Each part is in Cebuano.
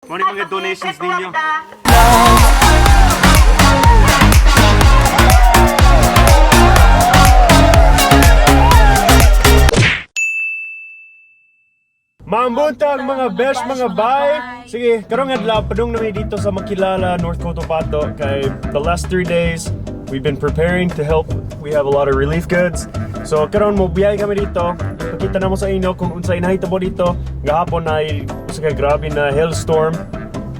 Mo ni mga donations ninyo. Mambuntag, mga besh, mga bay. Sige, karong adlaw padung na mi dito sa Makilala, North Cotabato kay the last 3 days we've been preparing to help. We have a lot of relief goods. So karon mo biyahe kami dito. Ipakita namo sa inyo kung unsay nahitabo dito. Gahapon na usa ka grabe na hailstorm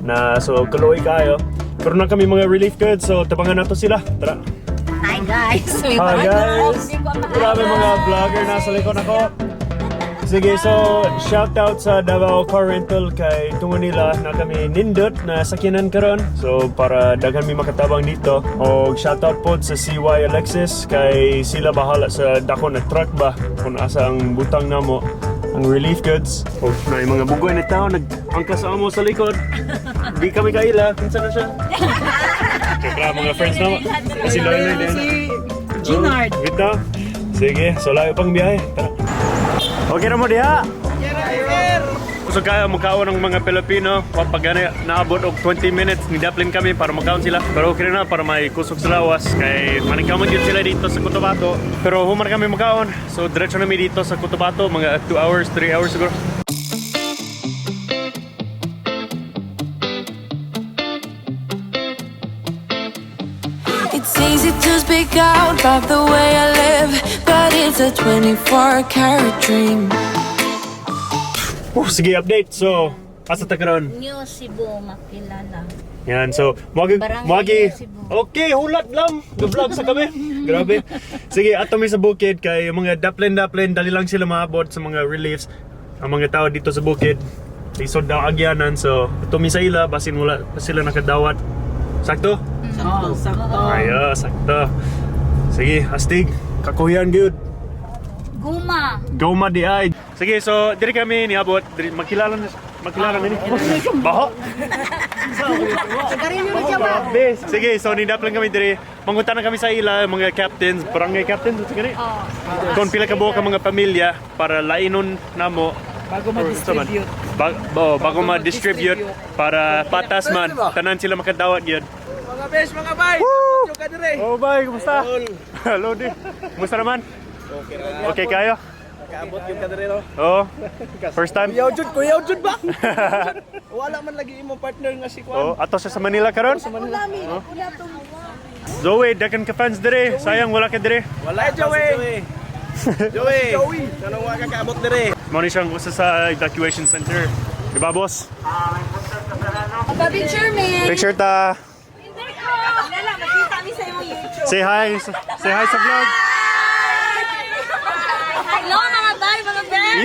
na, so kaluoy kayo. Pero na kami mga relief goods, so tabangan nato sila. Tara. Hi, guys! Hi, guys! Grabe, mga vlogger nasa likod ako. Sige, so shout out sa Davao Car Rental kay tungo nila na kami nindot na sakyanan karon. So para daghan mi makatabang dito. O shout out pod sa CY Alexis kay sila bahala sa dako na truck ba kung asa ang butang namo ang relief goods. O na yung mga bugoy na tao nag-angkas sa amo sa likod. Di kami kaila. Kinsa na siya? Joke lang, mga friends namo. Si Loy Loy din. Si Ginard. Kita. Sige, so layo pang biyahe. Tara. Okay na mo diha. Kusog kaya mukaon ng mga Pilipino. Pag gani naabot og 20 minutes, nidaplin kami para makaon sila. Pero okay na para may kusog sa lawas. Kay manikaman yun sila dito sa Cotabato. Pero human kami makaon. So diretso na mi dito sa Cotabato, mga 2 hours, 3 hours siguro. It's easy to speak out about the way I live, but it's a 24 karat dream. Oh, sige, update. So, asa ta karon? New Cebu, Makilala. Yan, so, mwagi, Barangay mwagi, Cebu. Okay, hulat lang. Ga-vlog sa kami. Grabe. Sige, ato mi sa bukid kay yung mga daplin-daplin, dali lang sila maabot sa mga reliefs. Ang mga tao dito sa bukid, lisod daw agyanan, so ato mi sa ila, basin wala pa sila nakadawat. Sakto? Sakto. Sakto. Ayo, sakto. Sige, astig. Kakuyan gyud. Guma. Goma di ay. Sige, so diri kami niabot, diri makilala na makilala na ni. Baho. Grabe. Sige, so nindap lang kami diri. Mangutan na kami sa ila mga captains, barangay captains unsa gani? Kung pila ka buok ang mga pamilya para lainon namo Bago ma-distribute. Bago ma-distribute para patas man tanan sila makadawat gyud. Mga besh, mga bay! Woo! Woo! Ka dire! Oh, bye, kumusta? Hello, di. Kumusta naman? Okay kayo? Kaabot yung kadire no? Oo. First time? Kuyaw jud, kuyaw jud ba? Wala man lagi imong partner nga si Oh, Kwan. ato siya sa Manila karon? Sa Manila. Zoe, dagan ka fans dire. Sayang wala ka dire. Wala Joey. Joey. Joey. Kanong wa ka kaabot dire? Mao ni siyang usa sa evacuation center. Di ba, boss? Picture me! Picture ta. Makita mi sa imong YouTube. Say hi. Say hi sa vlog. Hello, mga bay, mga best!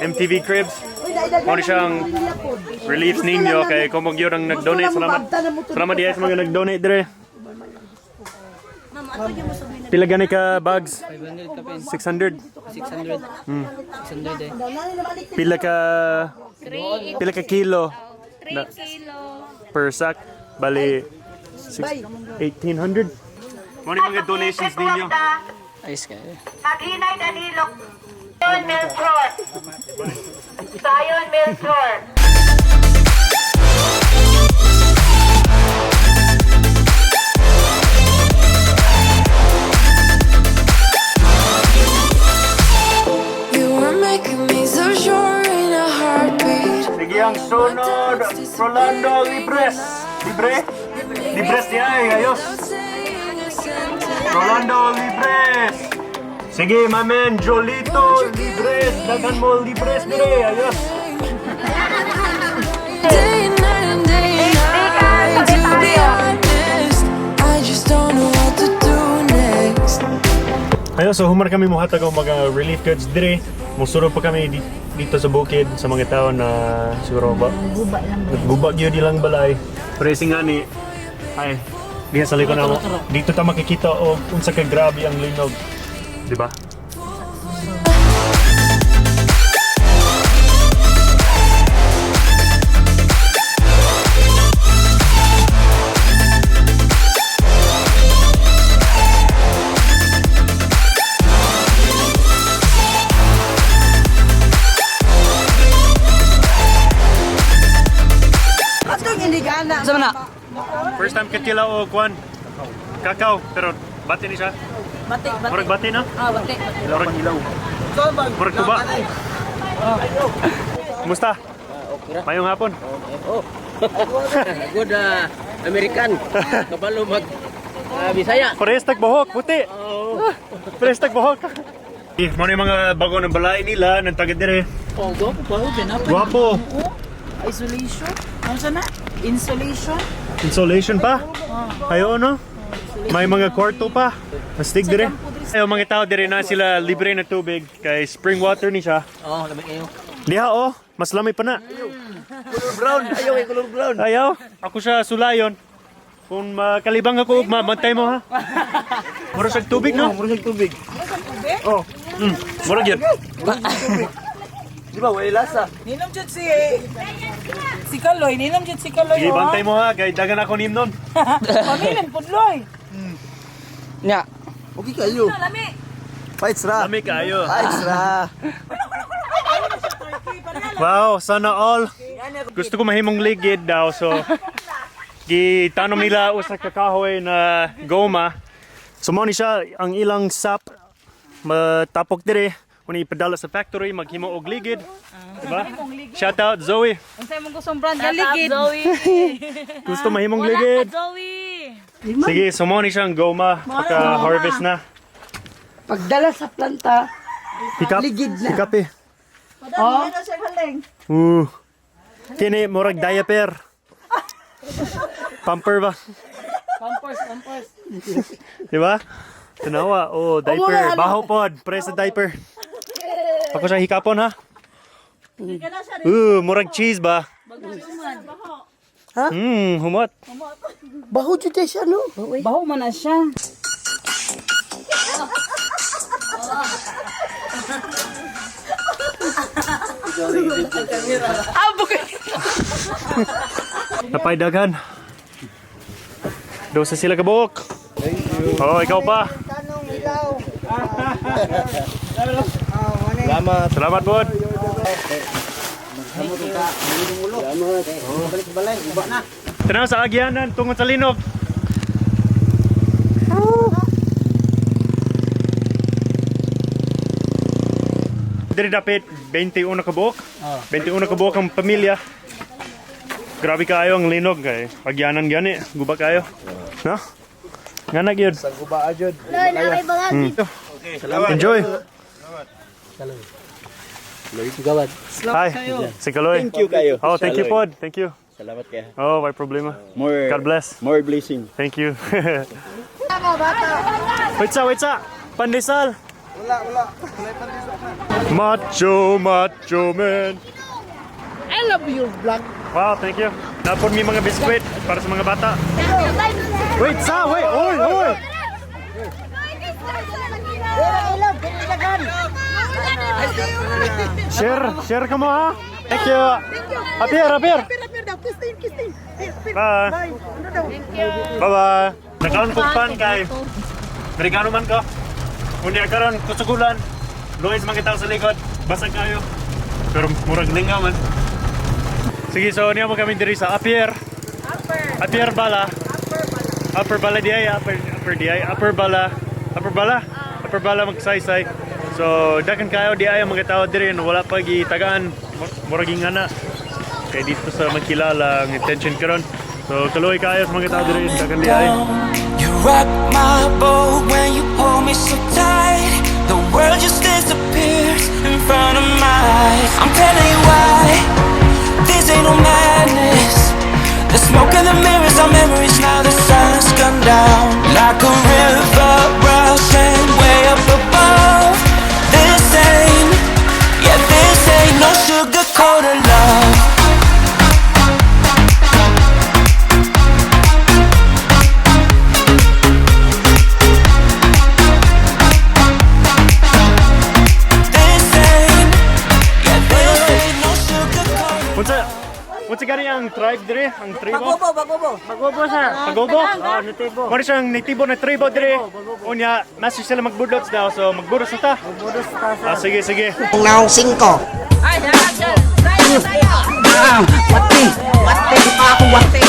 MTV Cribs. Mao ni siyang reliefs ninyo kay kung magyud ang nag-donate. Salamat. Salamat diay sa mga nag-donate dire. Pila gani ka bags? 500 kapin. 600. 600. 600 eh. Pila ka kilo 3 kilo. Per sack? Bali 1800. Mao ni mga donations ninyo. Ayos ka eh. Maghinay Danilo. Sayon Melchor. Sayon Melchor. You were making me so sure in a heartbeat. Sige, ang sunod, Rolando Libres. Libre? Libres niya ay, ayos. Saying a sentence. Rolando Libres. Sige, mamen, Jolito Libres. Daghan mo Libres dire, ayos. Day and night and day and night. To be honest, I just don't know what to do next. Ayos, so humar kami mohatag og mga relief goods dire. Musulod pa kami dito sa bukid sa mga tao na siguro ba Guba lang. Guba gyud ilang balay. Pero nga ni ay diha sa likod namo. Dito ta makikita og unsa ka grabe ang linog. Di ba? Sa man na? First time katilaw o kwan. Kakao, pero bati ni siya. Bati, bati. Murag bati na? Ah, bati. Murag hilaw. Murag tuba. Kumusta? Mayong hapon. Good American. Kabalo mag Bisaya. Parehas tagbuhok, puti. Parehas tagbuhok. Eh, mo na yung mga bago ng balay nila, ng taga dire. Oh, gwapo pa ho, pinapay. Gwapo. Isolation? Ano siya na? Insulation? Insulation pa. Ayo no? May mga kwarto pa. Astig dire. Ayo mga tao dire na sila libre na tubig kay spring water ni siya. Oh, lamig kayo. Diha oh, mas lamay pa na. Color brown. Ayaw kay color brown. Ayaw, ako siya sulayon. Kung makalibang ako ugma, bantay mo ha. Mura siyang tubig no? Mura siyang tubig. Oh. Mura gyud. Di ba way lasa? Ninom jud si si Kaloy, ninom jud si Kaloy. Sige, bantay mo ha, kay dagan ako nimnon. Pamilin pudloy. Nya. Okay kayo. Lami. Fights ra. Lami kayo. Fights ra. Wow, sana all. Gusto ko mahimong ligid daw, so gitanom nila usa ka kahoy na goma. So mo ni siya ang ilang sap matapok dire uni ipadala sa factory maghimo og ligid. Diba? Shout out Zoe. Unsay mong gustong brand nga ligid? Zoe. Gusto mahimong Wala ka, ligid. Zoe. Sige, so mo ni siyang goma pagka harvest na. Pagdala sa planta, Hikap. Ligid na. Hikap eh. Oh. Kini murag diaper. Pamper ba? Pampers, pampers. Di ba? Tanawa, oh, diaper. Baho pod, pre sa diaper. Ako siya hikapon ha. Murag cheese ba? Ha? Humot. Baho jud tay siya no. Baho man na siya. Napay daghan. Daw sa sila kabuok. Oh, ikaw pa. Salamat. Salamat, bod. Tanaw sa agyanan tungod sa linog. Diri dapit 21 ka buok. 21 ka buok ang pamilya. Grabe kaayo ang linog kay agyanan gani, guba kaayo. No? Ngana gyud. Sa guba jud. Enjoy. Gawad. Hi. Si Kaloy. Thank you kayo. Oh, thank you pod. Thank you. Salamat kayo. Oh, may problema. More God bless. More blessing. Thank you. Wait sa, wait sa. Pandesal. Wala, wala. Macho, macho man. I love your vlog. Wow, thank you. Napon mi mga biskwit para sa mga bata. Wait sa, wait. Oy, oy. Share, share ka mo ha. Thank you. Appear, appear. Bye. Bye-bye. Nakaon kong pan kay Amerikano man ko. Unya karon kusugulan. Luis man kita sa likod. Basag kayo. Pero murag lingaw man. Sige, so niya mo kami diri sa Apier. Upper. Apier Bala. Upper Bala di ay, upper upper di ay, Upper Bala. Upper Bala. Upper Bala magsaysay. So dakan kayo di ay ang mga tao diri na wala pa gitagaan murag ingana. Kay dito sa magkilala ang intention karon. So kaluoy kayo sa mga tao diri dakan di ay. You rock my boat when you hold me so tight. The world just disappears in front of my eyes. I'm telling you why. This ain't no madness. The smoke and the mirrors are memories. Now the sun's gone down. Like a river rushing way up above. This ain't, yeah, this ain't no sugar coated love. This ain't, yeah, this ain't no sugar coated. Unsa unsa gani ang tribe dire? Ang tribo? Bagobo, bagobo. Pagobo sir. Pagobo? Oh, natibo. Mao siyang natibo na tribo dire. Unya, nasa sila magbudots daw so magbudos na ta. Magbudos ta. Ah, sige sige. Naong singko. Ay, dagan. Tayo, tayo. Wati, wati pa ako wati.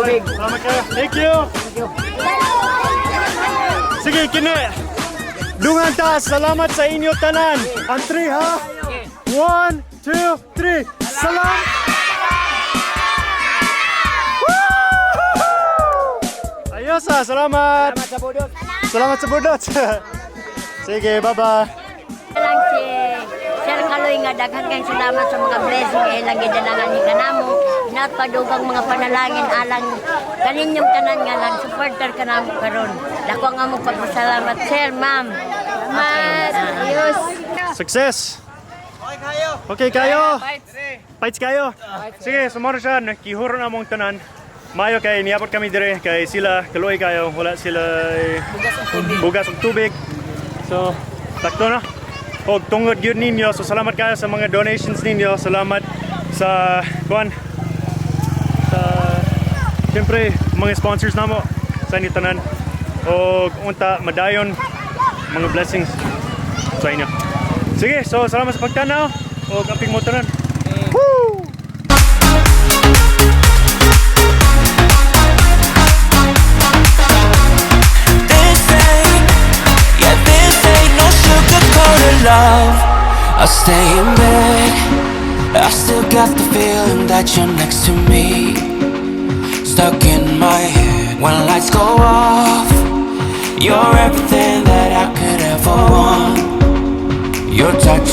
Tubig. Salamat kayo. Thank you. Sige, kini. Dungan ta, salamat sa inyo tanan. Ang three ha. One, two, three. Salam. Woo! Ayos ah, salamat. Salamat sa budot. Salamat sa budot. Sige, bye-bye. Lang si Sir Kaloy nga daghan kayong salamat sa mga blessing nga ilang gidalangan ni kanamo. Napadugang mga panalangin alang kaninyong tanan nga nag supporter kanamo karon. Dako nga mo pagpasalamat, sir, ma'am. Salamat. Ayos. Success! Okay kayo! Fights kayo! Sige, sumaro siya. Nakihuro na mong tanan. Mayo kay niabot kami dire kay sila kaluoy kayo, wala sila bugas ug tubig. So, sakto na. Og tungod gyud ninyo. So salamat kayo sa mga donations ninyo. Salamat sa kuan sa siyempre mga sponsors namo sa inyo tanan. Og unta madayon mga blessings sa inyo. Sige, so salamat sa pagtanaw og aping mo tanan. Woo! This ain't, yeah, this ain't no sugar-coated love. I stay in bed. I still got the feeling that you're next to me. Stuck in my head. When lights go off, you're everything that I could ever want. Your touch.